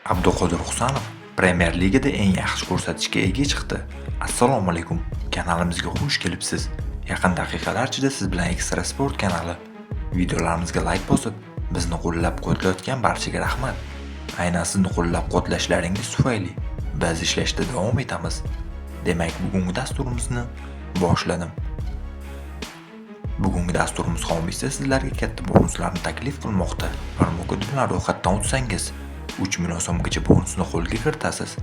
Abduqodir Husanov Premier Ligada eng yaxshi ko'rsatkichga ega chiqdi. Assalomu alaykum. Kanalimizga xush kelibsiz. Yaqin daqiqalar ichida siz bilan Ekstra Sport kanali. Videolarimizga like bosib, bizni qo'llab-quvvatlayotgan barchaga rahmat. Aynan sizni qo'llab-quvvatlashlaringiz tufayli biz ishlashda davom etamiz. Demak, bugungi dasturimizni boshladim. Bugungi dasturimiz homiysi sizlarga katta bonuslarni taklif qilmoqda. Promokod bilan ro'yxatdan o'tsangiz, 3 million so'mgacha bonusni qo'lga kiritasiz.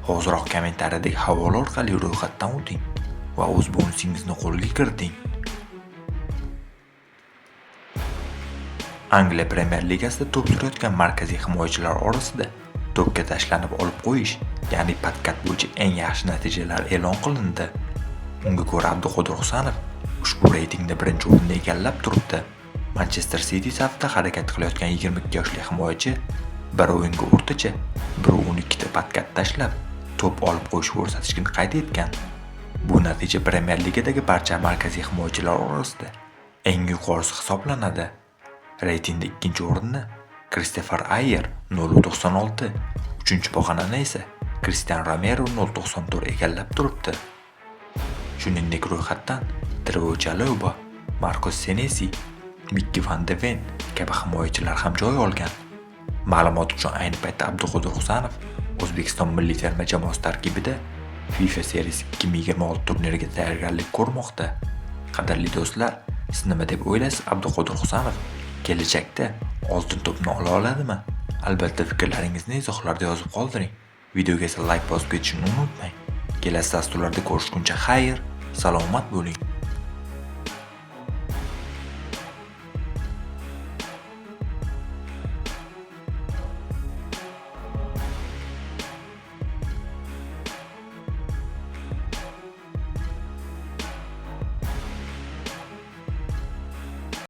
Hoziroq kommentariyadagi havola orqali ro'yxatdan o'ting va o'z bonusingizni qo'lga kiriting. Angliya Premier Ligasida to'p surayotgan markaziy himoyachilar orasida to'pga tashlanib olib qo'yish, ya'ni podkat bo'yicha eng yaxshi natijalar e'lon qilindi. Unga ko'ra Abduqodir Husanov ushbu reytingda birinchi o'rinni egallab turibdi. Manchester City safida harakat qilayotgan 22 yoshli himoyachi bir o'yinga o'rtacha 1.12 ta podkat tashlab, to'p olib qo'yish ko'rsatkichini qayd etgan. Bu natija Premier Ligadagi barcha markaziy himoyachilar orasida eng yuqorisi hisoblanadi. Reytingda ikkinchi o'rinni Kristofer Ayer 0.96, uchinchi pog'onani esa Kristian Romero 0.94 egallab turibdi. Shuningdek, ro'yxatdan Trevo Chaloba, Marcos Senesi, Mikki van de Ven kabi himoyachilar ham joy olgan. Ma'lumot uchun, ayni paytda Abduqodir Husanov O'zbekiston milliy terma jamoasi tarkibida FIFA Series 2026 turniriga tayyorgarlik ko'rmoqda. Qadrli do'stlar, siz nima deb o'ylaysiz, Abduqodir Husanov kelajakda oltin to'pni ola oladimi? Albatta fikrlaringizni izohlarda yozib qoldiring. Videoga esa like bosib ketishni unutmang. Kelasi dasturlarda ko'rishguncha xayr, salomat bo'ling.